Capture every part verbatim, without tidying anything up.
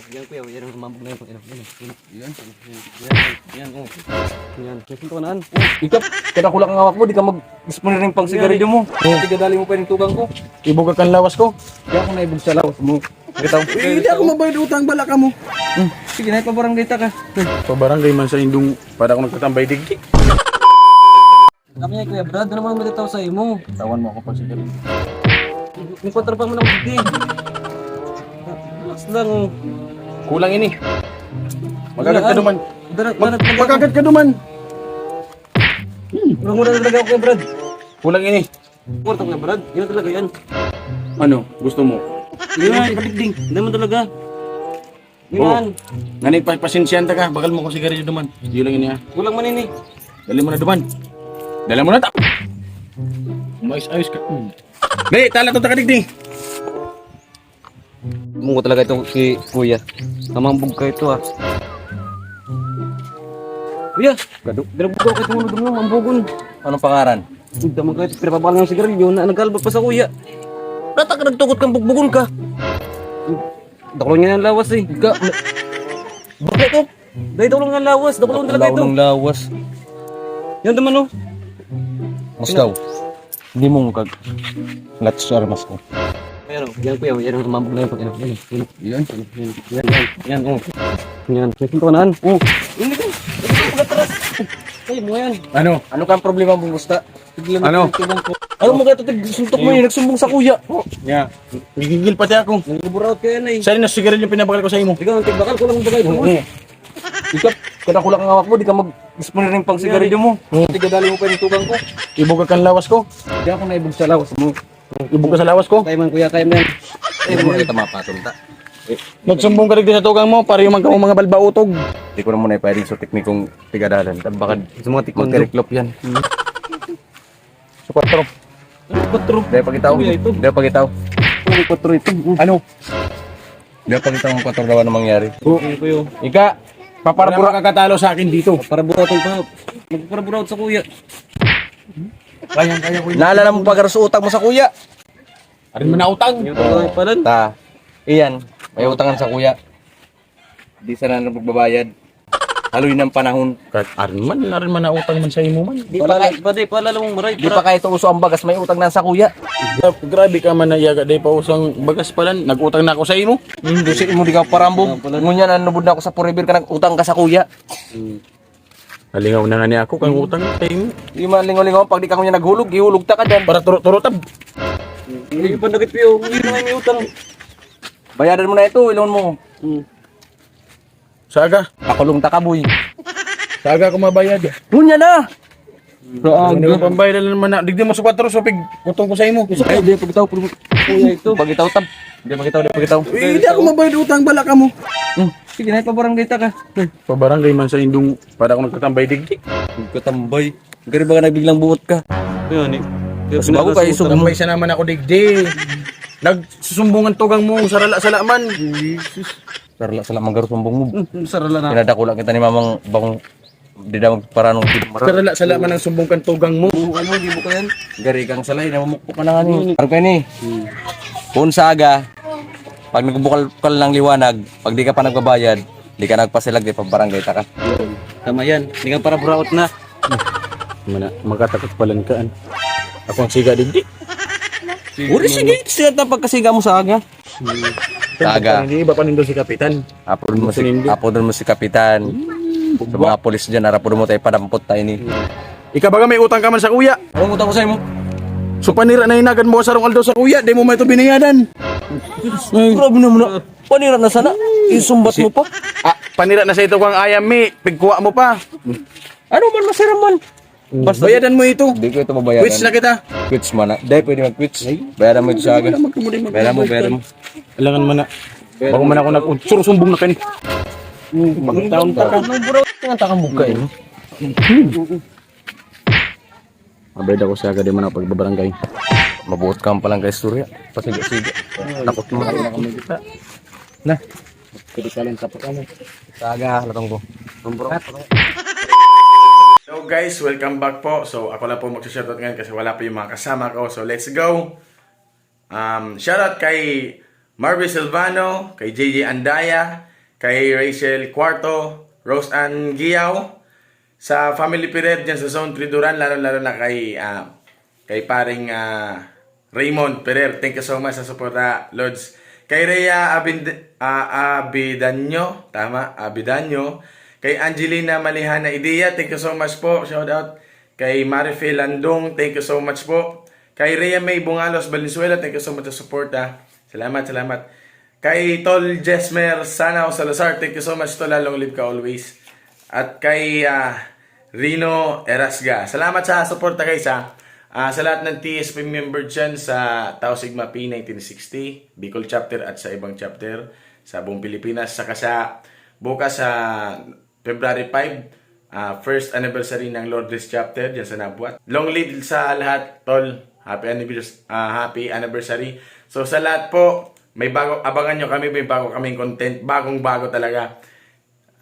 Yan, kuya, yan ang mambog na yun. Yan, yan, yan, yan, yan, oh. Yan, yan, yan. Ikaw, kada kulak ang hawak mo, di ka mag-disponer ng pang sigarilyo mo. Oh. Tigadali mo pa yung tugang ko. Ibog ka kan lawas ko. Di ako naibog sa lawas mo. Kita mo? Eh, hindi ako mabayad utang, bala ka mo. Hmm. Sige na, pabarangay ta ka. Pabarangay man sa indong para ako nagtatambay digdi. Kami, Kuya Brad, ano naman matataw sa imo? Tawan mo ako pag sigarilyo. Yung kontra pa mo ng digdi. Relax lang, oh. Kulang ini. Magagad ka Wala, duman. Dara-, Mag- dara-, dara- magagad ka duman. Kurang mo na talaga ako, Kuya Brad. Kulang ini. Kurang, Kuya Brad. Yun talaga yan. Ano? Gusto mo? Yun nga, ikaligding. Hindi mo talaga. Yun Oh. yan. Ngani, pa, pasensyahan ta ka. Bakal mo ko sigarilyo duman. Yun lang ini, ha. Kulang man ini. Dali mo na duman. Dala mo na ta. Umayos-ayos ka. Hmm. Dali, tala to, takadigdi. Mungo talaga ito si Kuya. Namambog ka ito, ah. Kuya, Gado. Binabugaw ka itong ulo mo, mambugon. Anong pangaran? Ang damang ka ito, pinapabakal ng sigarilyo na nagkalba pa sa Kuya. Nata ka nagtugot kang bugbugon ka. Dakulon nga ng lawas, eh. Ika, bakit ito? Dahil dakulon nga lawas, dakulon talaga ito. Dakulon ng lawas. Yan naman, oh. Mustaw. Hindi mo kag latos sa armas ko. Ayan, oh. Yan, kuya. Yan ang mambog na yun. Yan, yan. Yan, yan, yan, yan, oh. Yan. May pinto ka naan? Oh. Hindi ko. Hindi ko pagkatras. Ay, mo yan. Ano? Ano kang problema mo, Musta? Tignan Ano? mo yung tubang ko. Ano mo ka ito? Tig-, suntok mo yun. Nagsumbong sa kuya. Oh. Yeah. Gigigil pati ako. Nagbuburot ka yan, eh. Saan yung sigarilyo yung pinabakal ko sa imo? Ikaw, ang tigbakal ko lang bagay ko. Oo. Ikaw, kada kulak ang hawak mo, di ka mag-disponer ng pang sigarilyo mo. Oo. Tigadali mo pa yung tugang ko. Ibog ka kan lawas ko. Hindi ako naibog sa lawas mo. Ibog ka sa lawas ko. Kaya man, kuya, kaya man. Hindi mo kita mapatunta. Nagsumbong ka digdi sa tugang mo, pareho man kamo mga balbautog. Di ko na muna ipahiling sa teknikong tigadalan. Baka Sa mga tikmando. magkariklop yan. Hmm. Sa kwatro. Ano kwatro? Dahil pagitaw. Kuya, ito. Dahil pagitaw. Ano kwatro ito? Hmm. Ano? Dahil pagitaw ang kwatro daw, ano mangyari? Oh. Ano ko yun? Ika, Wala paparabura. makakatalo sa akin dito. Para buhaton pa. Magpaparabuhaton sa kuya. Kayang-kaya ko yun. Naalala mo pa, Garos, utang mo sa kuya? Arin mo na utang. Yung utang pala. Ta. Iyan, may utangan sa kuya. Di sana na magbabayad. Haloy ng panahon. Kahit arin man, arin man na utang man sa imo man. Di pa Palala-, kay-, pwede, palala mong maray, Di pa para kayo ito uso ang bagas, may utang na sa kuya. Gra-, grabe ka man na iyaga, di pa usang bagas pala, nag-utang na ako sa imo. Hmm, di sa imo, di ka parambog. Wala pala. Ngunyan, nanubod na ako sa forever ka, nag-utang ka sa kuya. Hmm. Nalingaw na nga ni ako, kang utang sa imo. Di man lingaw-lingaw, pag di ka ngunyan naghulog, ihulog ta ka dyan. Para turo-turo tab. Hindi pa nagit piyo, hindi na may utang. Bayadan mo na ito, ilon mo. Hmm. Saga. Pakulong ta ka, boy. Saga ako mabayad. Ngunyan na! Ano, pambayad na naman na. Digdi mo sa kwatro, so pig, utang ko sa imo. Ay, di, pagtaw, pag-, kuya, ito. Pagitaw, tab. Di, pagitaw, di, pagitaw. Eh, hindi ako mabayad utang, bala ka mo. Hmm. Sige na, pabarangay ta ka. Pabarangay man sa indong para ako nagtatambay digdi. Nagtatambay. Gari ba ka nagbiglang buot ka? Kaya ni. Mas bago ka isog mo. Tambay siya naman ako digdi. Nagsusumbong ang tugang mo, sarala-sala man. Jesus. Sarala-sala man garo sumbong mo. Hmm, sarala na. Pinadakula kita ni mamang bakong di na magparanong di mara. Sarala-sala man ang sumbong kan tugang mo. Oo, ano, di mo kaya? Gari kang salay, namumukpok ka na nga ni. Hmm. Ano kayo ni? Hmm. Kung sa aga, pag nagbukal-bukal ng liwanag, pag di ka pa nagbabayad, di ka nagpasilag, di pa barangay ta ka. Tama yan. Di ka para buraot na. Mana, makatakot palan ka, an. Ako ang siga digdi. Uri, sige, siya ta pagkasiga mo sa aga. Hmm. Sa aga. Hindi, iba pa nindo si Kapitan. Apod mo si, Gusto nindo. Apod mo si Kapitan. Hmm. Sa mga pulis dyan, arapod mo tayo, padampot tayo ni. Ikaw baga may utang ka man sa kuya. Anong utang ko sa imo? So, panira na inagan mo sa sarong aldaw sa kuya, di mo man ito binayadan. Ay. Grabe naman na. Panira na sana. Isumbat Si-, mo pa. Ah, panira na sa ito kang ayam, mi. Pigkuha mo pa. Ano man, masira man. Basta bayadan mo ito. Di ko ito mabayaran. Quits na kita. Quits man na. Dahil pwede mag-quits. Ay. Bayaran mo ito sa aga. Wala, magkamali, magkamali. Bayaran mo, bayaran mo. Alangan man na. Bayaran Bako mo man ako ito. Nag-unsur-sumbong na kani. Hmm, bangtaon ta ka. Nang buraw, tinatakan mo ka, eh. Mabait ako sa aga, di man ako pagbabarangay. Mabuot ka palang kaistorya. Pasiga-siga. Takot mo. Na. Pwede ka lang tapos ano. Sa aga, latong ko. Hello guys, welcome back po. So ako lang po magsha-shoutout ngayon kasi wala po yung mga kasama ko. So let's go. Um, shoutout kay Marvin Silvano, kay J J Andaya, kay Rachel Cuarto, Rose Ann Giao, sa Family Pirer dyan sa Zone three Duran, lalo-lalo na kay, ah, kay paring, ah, Raymond Pirer. Thank you so much sa suporta, Lods. Kay Rhea Abind-, ah, Abidanyo, tama, Abidanyo. Kay Angelina Malihana Idea, thank you so much po. Shout out. Kay Marifel Landong, thank you so much po. Kay Rhea May Bungalos Valenzuela, thank you so much sa suporta. Salamat, salamat. Kay Tol Jesmer Sanao Salazar, thank you so much, Tol, ah. Long live ka always. At kay, ah, Rino Erasga. Salamat sa suporta, guys, ha. Ah, sa lahat ng T S P member dyan sa Tau Sigma P nineteen sixty, Bicol Chapter at sa ibang chapter sa buong Pilipinas, saka sa bukas sa February five, ah, first anniversary ng Lourdes Chapter dyan sa Nabuat. Long live sa lahat, Tol. Happy annivers-, ah, happy anniversary. So, sa lahat po, may bago, abangan nyo kami, may bago kaming content. Bagong-bago talaga.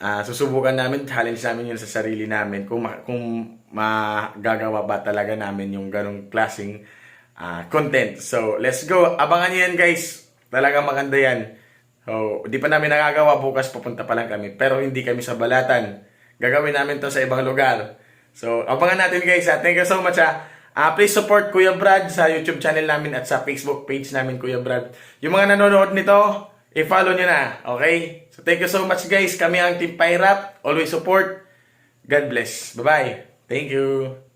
Ah, susubukan namin, challenge namin yun sa sarili namin kung ma-, kung magagawa ba talaga namin yung ganong klaseng, ah, content. So, let's go. Abangan nyo yan, guys. Talagang maganda yan. So, di pa namin nagagawa. Bukas papunta pa lang kami. Pero hindi kami sabalatan. Gagawin namin to sa ibang lugar. So, abangan natin, guys, ha. Thank you so much, ha. Ah, please support Kuya Brad sa YouTube channel namin at sa Facebook page namin, Kuya Brad. Yung mga nanonood nito, i-follow nyo na. Okay? So, thank you so much, guys. Kami ang Team Pahirap. Always support. God bless. Bye-bye. Thank you.